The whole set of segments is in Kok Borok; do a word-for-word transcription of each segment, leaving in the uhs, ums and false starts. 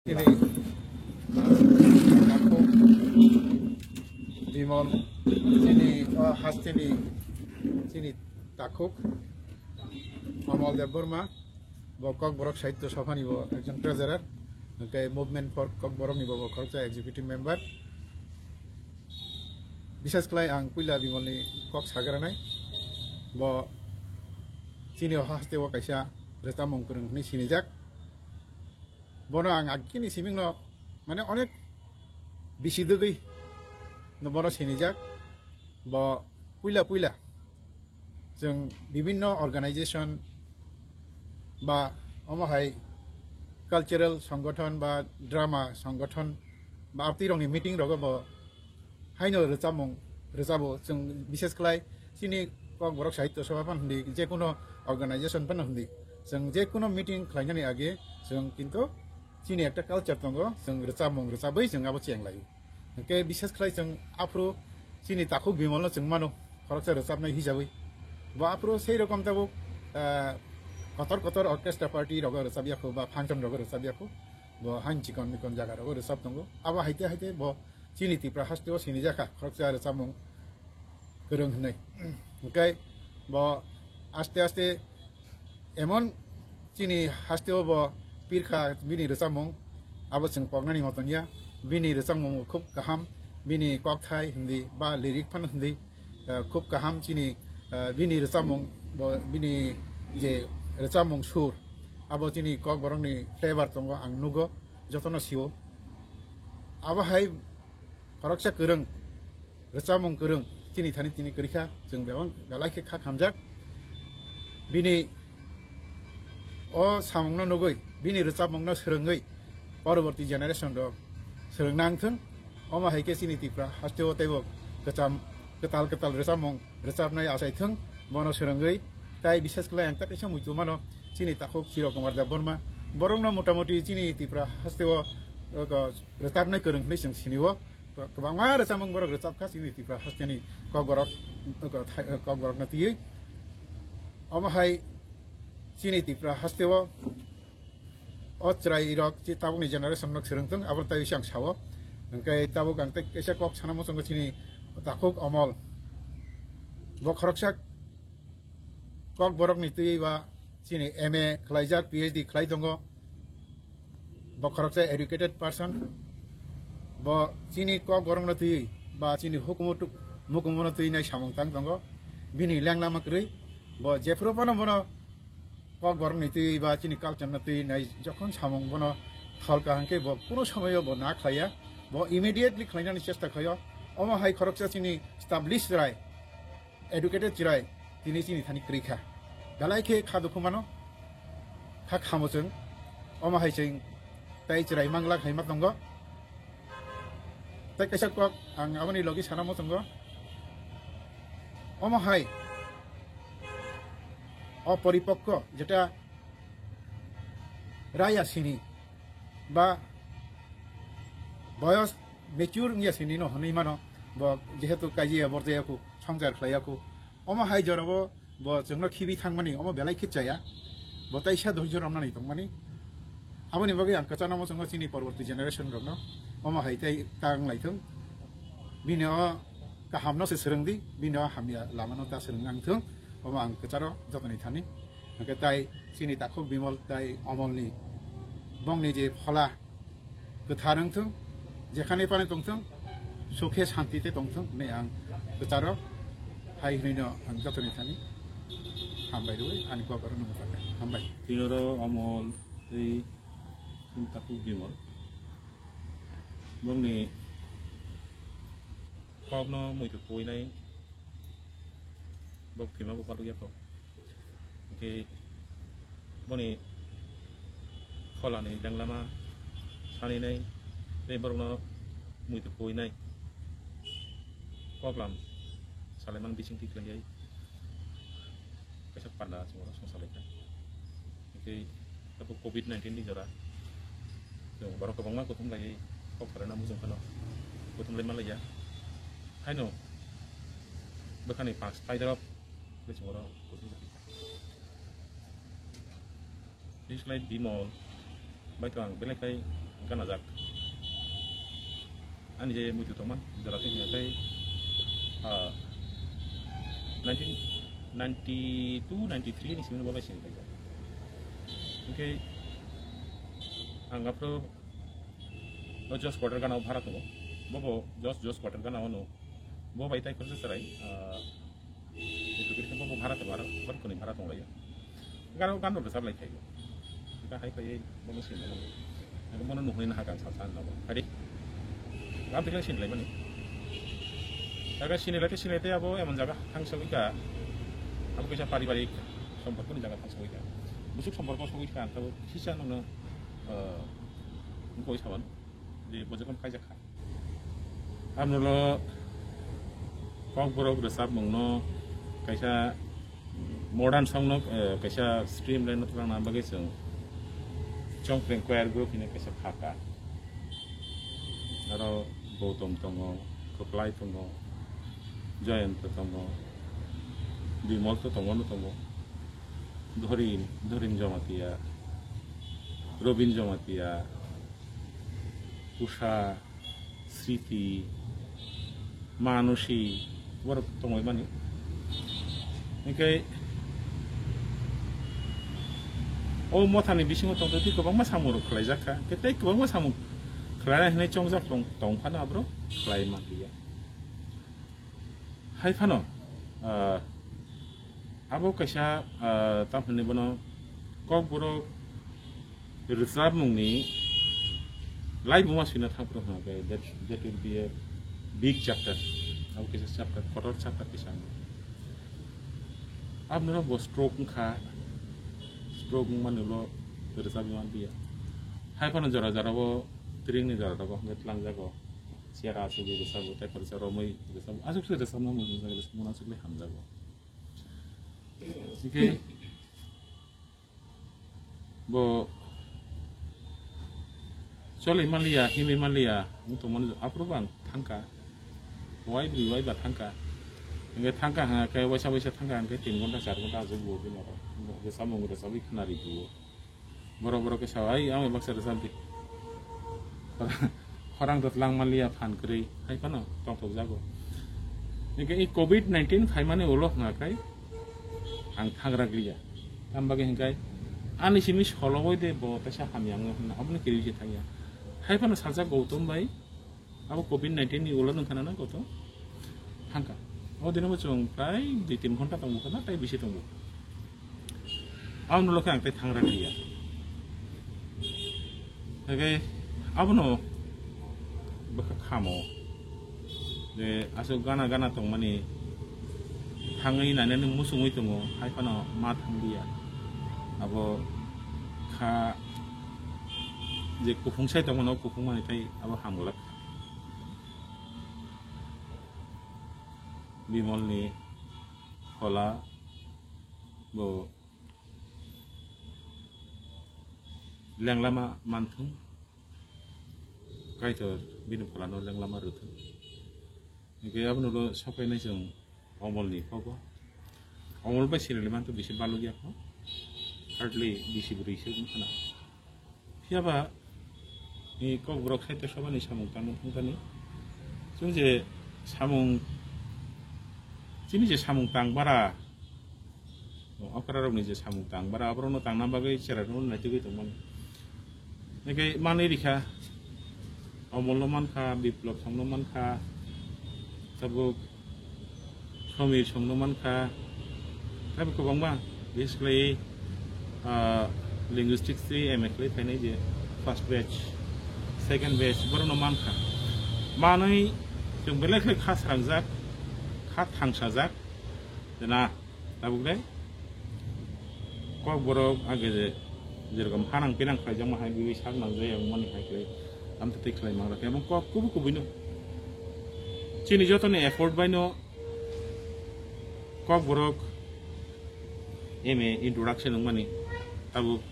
Chini takhuk Bimal, chini o hasteni chini takhuk Amal Debbarma, bo Kokborok Sahitya Sabhani bo ekjon treasurer, hwnkhe Movement for Kokborok ni bo, bo khoroksa executive member. Bishes khlai ang puila Bimalni kok sagranai, bo chini o hasteo kaisa rwchapmung kwrwng hwnwi sinijak. Bono ang agini simingno mane onek bisi dugwi no bono sinijak. Bo puila puila chwng bibinno organization ba omo hai cultural songgothon ba drama songgothon ba aptirokni meeting rogo bo haino rwchapmung rwchabo. Chwng bishes khlai chini Kokborok Sahitya Sabha phano hwndi, je kuno organization phano hwndi, chwng je kuno meeting khlainani age chwng kintu chini ekta culture tongo, chwng rwchapmung rwchabwi chwng abo cheng laio. Hwnkhe bishes khlai chwng aphuru chini takhuk Bimalno chwng mano khoroksa rwchapnai hisabwi. Bo aphuru sei rokom tabuk, ah, kotor kotor orchestra party rogo rwchapyakho ba function rogo rwchapyakho. Bo hain chikon mikon jaga rogo rwchap tongo. Abo haite haite bo chini Tipra hasteo sinijakha khoroksa rwchapmung kwrwng hwnwi. Hwnkhe bo aste aste emon chini hasteo bo pirkha bini rwchapmung, abo chwng poknani moton ya. Bini rwchapmung khub kaham, bini kokthai hwndi ba lyric phano hwndi, eh, khub kaham chini, eh, bini rwchapmung bo, bini je rwchapmung sur, abo chini Kokborokni flavor tongo, ang nugo, jotono sio. Abo hai khoroksa kwrwng, rwchapmung kwrwng, chini thani tini kwrwikha, chwng bebak belai khe kha khamjak. Bini o samungno nugwi, bini rwchapmungno swrwngwi poroborti generation rok swrwng nang thwng. Omo hai khe chini Tipra hasteo teibo kwcham, kwtal kwtal rwchapmung rwchapnai achai thwng, bono swrwngwi. Tai bishes khlai ang ta kaisa muitu mano, chini takhuk Chiro Kumar Debbarma. Borokno motamuti chini Tipra hasteo, o, rwchapnai kwrwng hwnwi chwng sinio. Kwbangma rwchapmung borok rwchapkha chini Tipra hasteni Kokborok, Kokborokno twiwi. Omo hai chini Tipra hasteo o chwrairok, chi tabukni generation rok swrwng thwng, abo tai ang sao. Hwnkhe tabuk ang tei kaisa kok sana muchungo chini takhuk Omol. Bo khoroksa Kokborokni twiwi ba chini M A khlaijak, P H D khlai tongo. Bo khoroksa educated person. Bo chini Kokborokno twiwi ba chini hukumu tu-, mukumu no twiwi nai samung tang tongo. Bini leng lama kwrwi. Bo jephuru phano bono Kokborokni twiwi ba chini culture no twiwi nai jokhon samung bono thol kaham khe bo kuno somoyo bo na khlaiya. Bo immediately khlainani chesta khlaio. Omo hai khoroksa chini established chwrai, educated chwrai, tini chini thani kwrwi kha. Belai khe kha dukhu mano, kha khamo chwng. Omo hai chwng tai chwrai manglak hai ma tongo. Tai kaisa kok ang aboni logi sana muchungo. Omo hai oporipokko, jeta raya sini ba boyos mature wngya sini no hwnwi mano, bo jehetu kajiya borjaya ku, songjar khlaiya ku, omo hai jorabo bo chwngno khibi thangmani omo belai khe chaya, bo taisa dhorjo romnani tongmani. Aboni bagwi ang kwchano muchungo chini porborti generation rokno omo hai tei tang lai thung, bini o kahamno se swrwng di, bini o hamya lamano ta swrwng nang thung, omo ang kwcharo jotoni thani. Hwnkhe tai chini takhuk Bimol tai Omolni bongni je phola kwthar wng thung, jekhani phano tong thung, sukhe shanti te tong thung hwnwi ang kwcharo hai hwnwino ang jotoni thani hambai rwui ani kok aro nungkha hambai. Tinoro Omol tei takhuk Bimol bongni kokno muitu kuinai bok thwima bo palukya kok. Hwnkhe boni pholani lenglama saninai tei borokno muitu kuinai koklam salaimani bisingtwi khlainai kaisa panda chwng oro song salaikha. Hwnkhe abo covid nineteen ni jora chwng borok kwbangma kuthum laiwi kok salaina muchung phano kuthum lai manlaiya. Haino bwkhani pas taidorop chwng oro kuthum. Bislai Bimol bai to ang belai khlai ganajak. Ani je muitu tongman jora tei hwnkhai, ah, nineteen ninety-two ninety-three ni simi bo bai sini khaijak. Hwnkhe ang aphuru o Jos Quarter gana o bhara tongo. Bobo Jos, Jos Quarter gana o no. Bo bai tai khoroksa chwrai, ah, Education bo bhara tongo, aro boni bhara tonglaio. Garo gano rwchap lai khaio. Ga hai phai bono sinai mano. Abo bono nuhuni naha kan sa sa nago. Hari. Gam tikla sinai mani. Daga sinai lai sinai te abo emon jaga hangsa wika. Abo kaisa paribarik somporko ni jaga hangsa wika. Busuk somporko sogwi kha ang tabo sisa nono, eh, koi saban. Je bojokon kaijak kha. Amrolo Kokborok rwchapmungno kaisa modern songno, eh, kaisa streamline no twlangna bagwi chwng Chongpreng Choir Group hwnwi kaisa kha kha. Aro Gautam tongo, Kwplai tongo, Jayanta tongo, Bimal to tongo, no tongo, Dhorin, Dhorin Jamatia, Robin Jamatia, Usha, Sriti, Manushi, borok tongwi mani. Hingke o mothani bisingo tongtwi kwbangma samung rok khlaijak kha. Hingke tei kwbangma samung khlainai hinwi chongjak tong, tong phano aborok khlai manliya. Hai phano, ah, abo kaisa, ah, tamoni bono Kokborok rwchapmungni laibuma swina thangphuru hwnka khe, that, that will be a big chapter. Abo kaisa chapter, kotor chapter kisa. Aboni bo stroke wngkha, stroke wngmani ulo rwchapwi manliya. Hai phano jora jora bo, tringni jora rogo hwnwi tlangjago. Chair asugwi rwchapwi, tei khoroksa romwi rwchapwi, aswk se rwchapna muchungjago, mona aswk le hamjago. Hingke bo choli manliya, himwi manliya, wng tongmani aphuru bo ang thangkha. Wai bwrwi wai ba thangkha. Hingke thangkha hwnka khe waisa waisa thangkha hwnkhe tin ghonta char ghonta aswk bo bini oro. Bo samung rwchapwi khwnari bo. Borok borok khe sao, "Ai, ang bai baksa rwchapdi." Khorang to tlang manliya phan kwrwi, hai phano tongthokjago. Hingke i covid nineteen phaimani ulo hwnka khe ang thangrak liya. Tamo bagwi hingke ani simi solowoi de bo teisa hamya wngo hwnna, aboni kwrwi se thangya. Hai phano sajak Gautam bai, abo covid nineteen ni ulo nung khana na koto thangka. O dino bo chwng prai dui tin ghonta tongbo khana, tai bisi tongbo. Aboni ulo khe ang tai thangra liya. Hingke abono bwkha khamo je aswk gana gana tongmani thangwi nainani muchungwi tongo, hai phano ma thangliya. Abo kha je kuphung sai tongmano, kuphung mani tai abo hamglak. Bimalni phola bo lenglama manthung, Kaitor bini pholano lenglama rwthung. Hingke abono ulo sokainai chwng Omolni kogo. Omol bai serial manto bisi balukya kho. Hardly bisi bwrwi se wng khana. Phiyaba ni Kokborok Sahitya Sabhani samung tangma thangkani. Chwng je samung, chini je samung tang bara, okra rokni je samung tang bara, aborokno tangna bagwi cherairokno naitugwi tongmani. Hingke manwi rikha, Omolno mankha, Biplop songno mankha, tabuk Somir songno mankha, tei bo kwbangma, bises khlai, ah, linguistics tei M A khlai phainai je first batch, second batch, borokno mankha. Manwi chwng belai khlai kha srangjak, kha thangsajak, je na, tabuk le Kokborok age je, jerokom hanang pinang khlaijakma hai, biwi sak nangjaya wngmani hai khlai, amtwi twi khlai mangra khe, omo kok kubui kubui no. Chini jotoni effort bai no Kokborok M A introduction wngmani, tabuk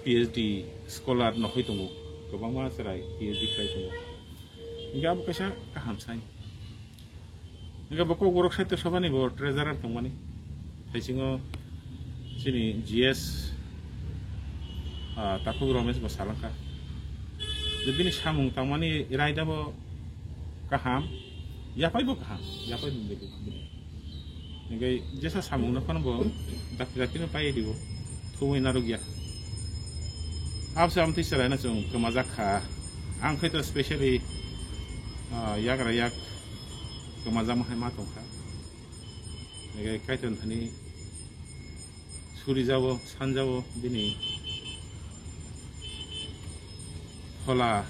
P H D scholar nohoi tongo, kwbangma chwrai P H D khlai tongo. Hingke abo kaisa kaham sign. Hingke bo Kokborok Sahitya Sabhani bo treasurer tongmani. Haisingo chini G S, ah, Takhuk Romesh bo salangkha. Je bini samung tangmani raida bo kaham, yapai bo kaham, yapai bo bini. Hingke jesa samung no phano bo dakti dakti no pai di bo, thumui narwk ya. Abse amtwi chwrai no chwng kwmajak kha. Ang khe to specially, ah, yagra yak kwmajak ma hai ma tong kha. Hingke kaitor thani suri jabo, san jabo, bini phola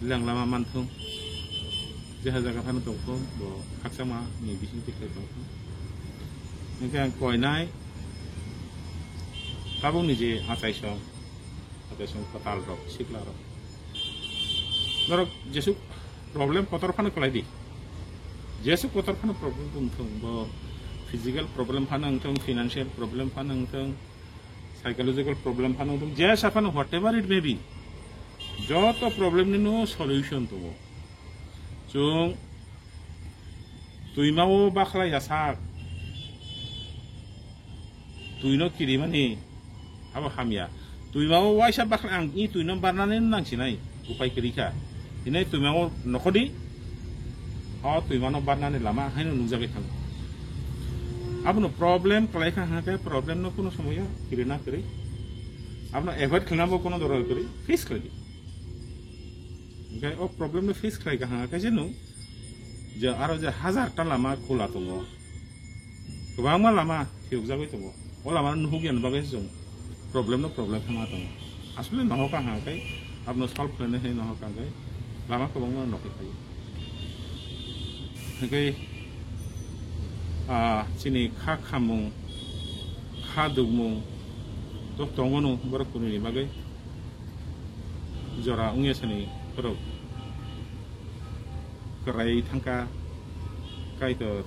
leng lama manthung, jeha jaga phano tongthung, bo khakchangma ni bising tikhlai tongthung. Hingke ang koinai tabukni je achaisong, achaisong kwtal rok, sikla rok. Norok jesuk problem kotor phano kwlai di. Jesuk kotor phano problem wngthung, bo physical problem phano wngthung, financial problem phano wngthung, psychological problem phano wngthung, jesa phano whatever it may be, joto problem ni no solution tongo. Chwng twima o bakhlai ya sak. Twino kirimani abo hamya. Twima o waisa bakhlai ang i twino barnani nangsinai upai kwrwi kha. Hinai twima o nokhodi o twimano barnani lama haino nungjagwi thango. Abono problem kwlai kha hwnkhe problem no kuno somoyo kirina kwrwi. Abono avoid khlina bo kuno doro kwrwi face khlai di. Hingke o problem no face khlai kha hwnkhe je nwng je aro je hajar ta lama khula tongo. Kwbangma lama phiyokjagwi tongo. O lama no nuhuk yani bagwi se chwng problem no problem khe ma tongo. Asole nohok ang khe abono solve khlainai hai nohok ang khe lama kwbangma nokhai khaio. Hingke, ah, chini kha khamung, kha dukmung to tongo no borok kunui ni bagwi jora wngya sani borok kwrai thangkha Kaitor.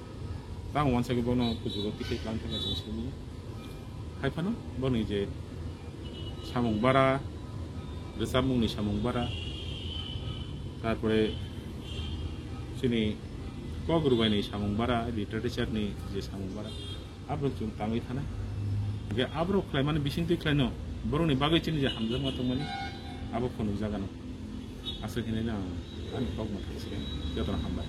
Tamo wansa khe bono kuchugo tikhe tlang thangkha chwng simi. Hai phano boni je samung bara, rwchapmungni samung bara, tarpore chini kok rwbaini samung bara, literature ni je samung bara, aborok chwng tangwi thanai. Hingkhe aborok khlaimani bisingtwi khlaino borokni bagwi chini je hamjakma tongmani abo phunukjagano. Aswk hinwi no ang ani kok mwthangsi jotono hambai.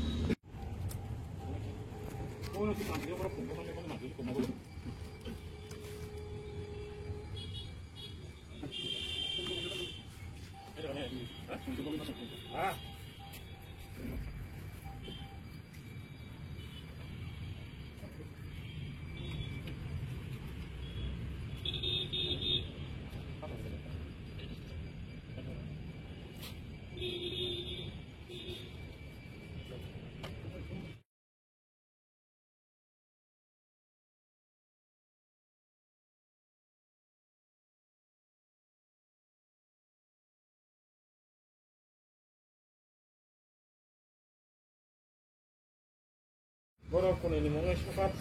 Borok kunui ni mungwi sokat.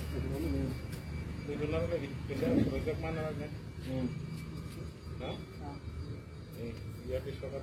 Kuitu nang le kenda project mana ne. Hmm. Ha? Eh, ya ke sokat.